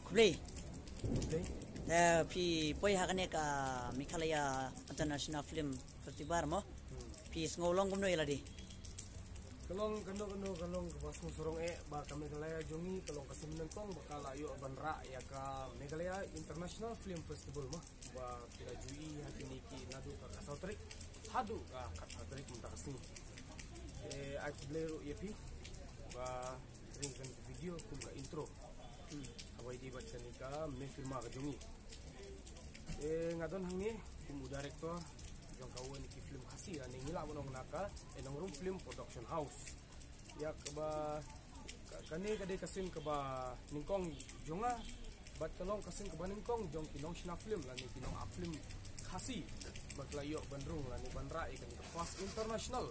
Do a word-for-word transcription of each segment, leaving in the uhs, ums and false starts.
Khublei. Khublei. Eh, phi poi ha kane ka Meghalaya International Film Festival mo. Hmm. Phi sngew long kumno ïa lade? Ka long kano kano ka long kaba sngewsarong eh ba ka Meghalaya jong ngi ka long ka sien nyngkong ba ka la ïoh ban rah ïa ka Meghalaya International Film Festival mo. Ba ki la ju ïohi ha kine ki naduh ka khatsaw tarik haduh ka khatphra tarik mynta ka sngi. Eh, ai khublei ruh ïa phi ba ring ka video kum ka intro. Hmm. Haba ïadei bad kane ka mehfirma ka jong ngi. Eh, nga don hangne kum u director jong kawei na ki film Khasi, lane ngi lah ban ong na ka, eh, Nongrum Film Production House. Ïa kaba ka-, kane ka dei ka sien kaba nyngkong jong nga bad ka long ka sien kaba nyngkong jong ki nongshna film lane ki nong-act film Khasi ba ki la ïoh ban rung lane ban rah ïa kane ka first international,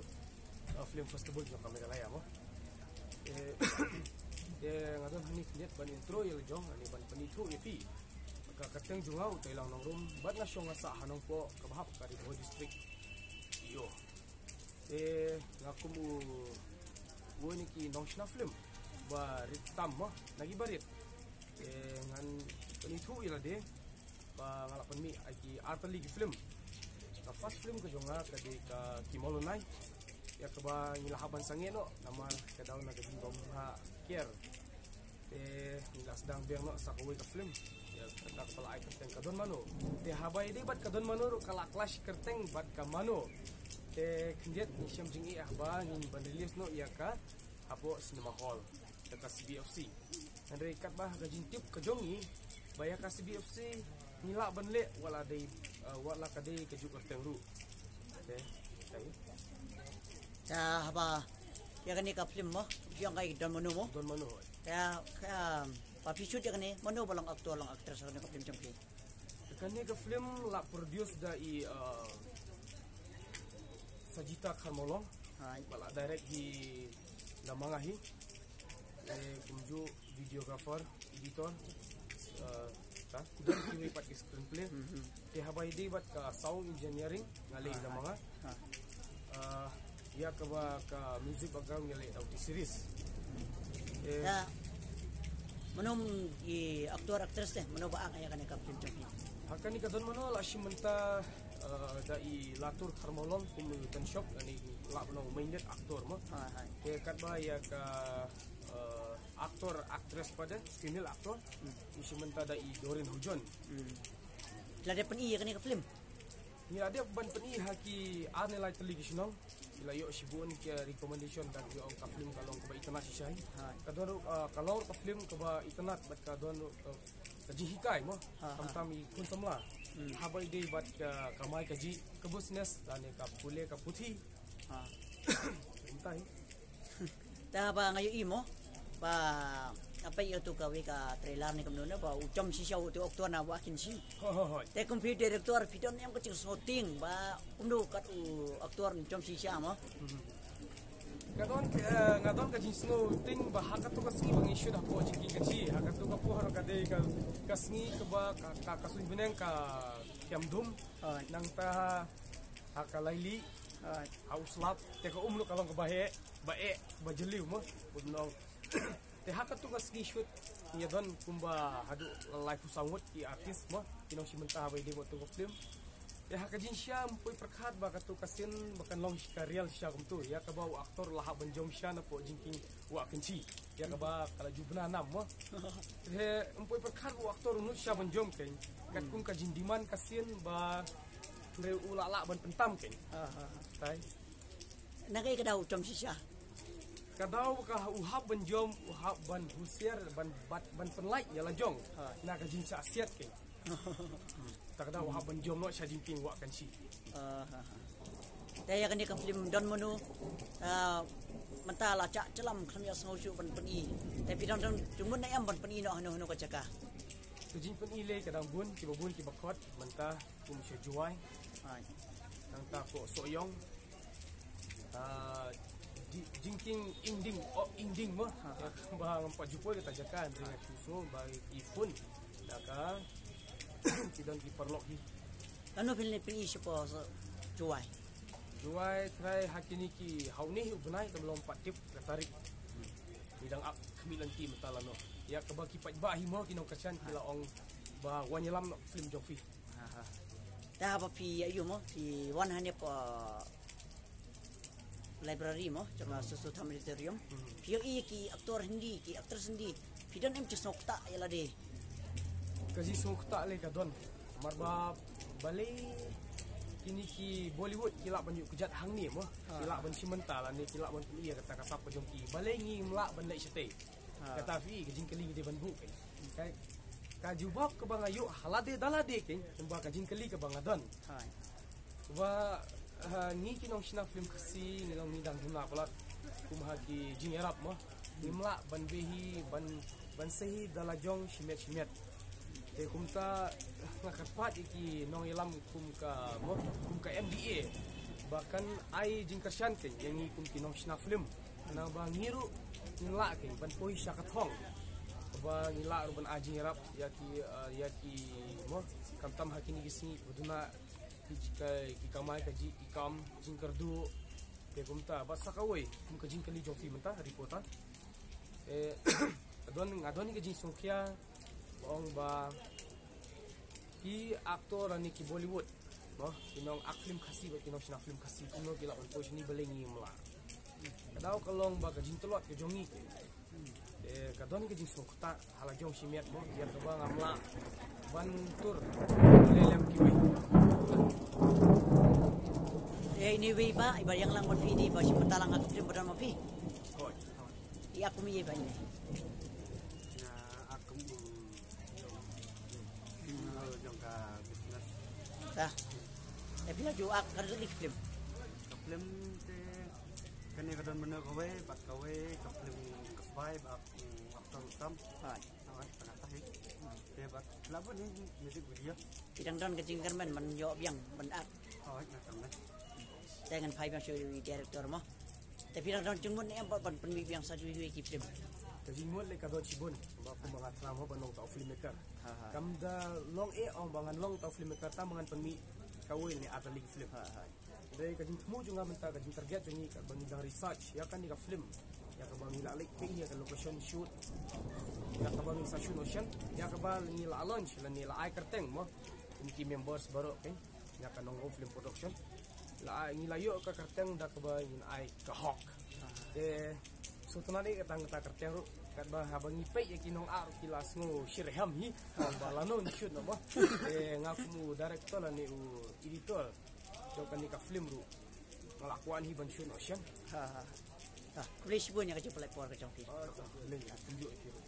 uh, film festival jong ka Meghalaya mo. Eh, eh, nga don hangne khyndiat ban intro ïa la jong lane ban pynithuh ïa phi. Ka kyrteng jong nga u Teilang Nongrum bad nga shong nga sah ha Nongpoh kaba hap ka Ri Bhoi District. Ïoh. Te nga kum u, uwei na ki nongshna film ba rit tam mo na ki barit. Te ngan pynithuh ïa lade ba nga la pynmih ïa ki artylli ki film. Ka first film ka jong nga ka dei ka Ki Mawlynnai, ïa kaba ngi la hap ban sangeh noh namar ka daw na ka jingbam ha Kiar. Te ngi la sdang biang noh sa kawei ka film, ïa kata kaba la ai kyrteng Ka Don Mano. Te haba ïadei bad Ka Don Mano ruh ka la clash kyrteng bad Ka Mano. Te khyndiat ngi shem jingeh haba ngin ban release noh ïa ka hapoh cinema hall, ïa ka C B F C. Hynrei katba ha ka jingtip ka jong ngi ba ïa ka C B F C ngi lah ban leh wat la dei, eh, wat la ka dei kajuh kyrteng ruh. Te, te. Te haba ïa kane ka film mo, phi ong ka Don Mano mo. Don Mano. Te, um, ba phi shoot ïa kane, mano ba long actor long actress ha kane ka film jong phi? Kane ka film la produce da i, uh, Sajita Kharmawlong. Hai. Ba la direct hi da ma nga hi. Eh, kumjuh videographer, editor, eh, ta, don kiwei pat ki screenplay. Mhm. Te haba ïadei bad ka sound engineering nga leh da ma nga. Ha. Eh, ïa kaba ka music background nga leh da u T Series. Eh, mano i actor actress te, mano ba act ïa kane ka film jong phi? Ha kane Ka Don Mano la shim bynta, eh, da i Latur Kharmawlong kum u Don Shop, ani la bynta u main lead actor mo. Ha, ha. Te katba ïa ka, eh, actor, actress pat, female actor, hmm, i shim bynta da i Doreen Hawjohn. Hmm. La dep pyni ïa kane ka film? Ngi la dep ban pyni ha ki ar ne lai tylli ki shnong. Ngi la ïoh shibun ki recommendation da ki ong ka film ka long kaba itynnad shisha. Ha. Ka don ruh, ah, ka long ruh ka film kaba itynnad bad ka don ruh ka, ka jinghikai mo. Ha, ha. Khamtam i khun samla. Hmm. Haba ïadei bad ka kamai kajih, ka business, lane ka pule ka puthi. Ha. Kumta hi. Te ba nga ïohi mo ba nga peit ïa uto kawei ka trailer ne kumno ne ba u jam shisha uto u actor na Wah Kynshi. Hoi, hoi, hoi. Te kum phi director phi don ne em ka jingsngew tieng ba kumno kat u actor u jam shisha mo. Mhm. Nga don, eh, nga don ka jingsngew tieng ba ha kato ka sngi ba ngi shoot hapoh Jingkieng Kynshi, ha kato ka por ka dei ka, ka sngi kaba ka, ka, ka suiñ bneng ka kem dum. Hoi. Nangta ha ka laili, hoi, ha u slap, te ka um ruh ka long kaba heh, ba eh, ba jylliew mo, bad nong. Te ha kato ka sngi shoot ngi ïa don kumba haduh laiphew saw ngut ki artist mo, ki nongshim bynta haba ïadei bad uto ka film. Te ha ka jingshisha ym poi pyrkhat ba kato ka sien ba kan long ka real shisha kumto, ïa kaba u actor la hap ban jam shisha napoh Jingkieng Wah Kynshi. Ïa kaba ka la ju bna nam mo. Te ym poi pyrkhat ba u actor u nud shisha ban jam kein. Katkum ka jingdemand ka sien ba hynrei u la lah ban pyntam kein. Ah, ah, ah. Tai. Na kaei ka daw u jam shisha? Ka daw ka u hap ban jam, u hap ban husiar, ban, ban, ban pynlait ïa la jong. Ah. Na ka jingshah siat kein. Ta ka daw u hap ban jam noh sha Jingkieng Wah Kynshi. Ah, ha, ha. Te ïa kane ka film Don Mano, ah, mynta la jah jlam khlem ïohsngew shuh ban pyni. Te phi dang, dang jingmut ne em ban pyni noh hano hano ka jaka? Ka jingpyni lei ka dang bun, kiba bun kiba khot, mynta kum sha Jowai. Hai. Nangta hapoh Sohiong. Ah, Ji-, Jingkieng Ingding, oh, Ingding mo. Ha, ha. Ba ngam pat ju poi kata jaka, hynrei nga shu sngew ba ki phone da ka ki don ki paralok hi. Lano phi leit pyni shapoh Jowai? Jowai trai ha kine ki, ha une hi u bnai kam long pat tip ka tarik. Ngi dang ap khmih lynti mynta lano. Ïa kaba ki paidbah hi mo ki nongkyrshan ki la ong ba wan ïalam noh film jong phi. Aha. Te haba phi ïa ïoh mo phi wan hangne ha library mo jong ka Sossotham Auditorium. Hmm. Phi ïohi ki actor Hindi, ki actress Hindi. Phi don em jingsngewthuh ïa lade? Ka jingsngewthuh lei ka don. Namar ba balei kine ki Bollywood ki lah ban ïoh kjat hangne mo. Ki lah ban shim bynta lane ki lah ban plie ïa kata ka sap ka jong ki. Balei ngim lah ban leit shatei. Ha. Kata phi ka jingkylli ngi dei ban buh kein. Ka, ka jubab kaba nga ïoh ha lade da lade kein, kumba ka jingkylli kaba nga don. Hai. Ba, ha, ngi ki nongshna film Khasi ngi long ngi dang him lah palat kum ha ki jingïarap mo. Ngim lah ban beh hi ban, ban seh hi da la jong shimet shimet. Te kumta nga kyrpad ïa ki nongïalam kum ka mo, kum ka M D A ba kan ai jingkyrshan kein ïa ngi kum ki nongshna film. Naba ngi ruh ngin lah kein ban poi sha ka thong ba ngin lah ruh ban ai jingïarap ïa ki, eh, ïa ki mo, khamtam ha kine ki sngi ba duna ki, ki kamai kajih, ki kam jingkyrduh. Te kumta bad sa kawei kum ka jingkylli jong phi mynta reporter. Eh, nga don, nga don ka jingsngewkhia ba ong ba ki actor lane ki Bollywood mo, ki nong act film Khasi bad ki nongshna film Khasi kumno ki lah ban poi shane balei ngim lah. Ka daw ka long ba ka jingtlot ka jong ngi. Eh, ka don ka jingsngewthuh ha la jong shimet mo, ïa kaba ngam lah ban tur lem lem kiwei. Eh, anyway ba, iba ïalang bad phi dei ba shim bynta lang ha ka film ba don ma phi. Hooid. Ïa kum ïa ba ïa. Ïa kum, ïa jong ka business. Ta. Eh, phi la ju act ka ri film. Ka film te kane ka don mynno kawei, bad kawei ka film ka spy ba, mm, actor Uttam. Hai. Hooid, tang kata hi. Te bad la bun hi music video. Phi dang don ka jingkyrmen ban ïoh biang ban act. Hooid, nga kyrmen. Te ngan phai biang sha u director mo. Te phi dang don jingmut ne em ban pynmih biang sa jui jui ki film? Ka jingmut lei ka don shibun. Ba kum ba nga thrang ho ban long tau filmmaker. Ha, ha. Kam da long eh ong ba ngan long tau filmmaker tang ba ngan pynmih kawei ne ar tylli ki film. Ha, ha. Dei ka jingthmu jong nga mynta, ka jingtarget jong ngi kaba ngi dang research ïa kane ka film. Ïa kaba ngi la leit peit ïa ka location shoot. Ïa kaba ngi sa shoot noh shen. Ïa kaba ngi la launch lane la ai kyrteng mo. Kum ki members baroh kein. Ïa ka Nongrum Film Production. La ai, ngi la ïoh ka kyrteng da kaba ngin ai ka Hawk. Te sngewtynnat ïa kata, kata kyrteng ruh katba haba ngi peit ïa ki nong ar ki la sngew shitrhem hi. Ba lano ngin shoot noh mo. Te nga kum u director lane u editor jong kane ka film ruh nga la kwah hi ban shoot noh shen. Ha, ha. Ha, khublei shibun ïa ka jingpynlait por ka jong phi. Ah, khublei, khublei ïa phi ruh.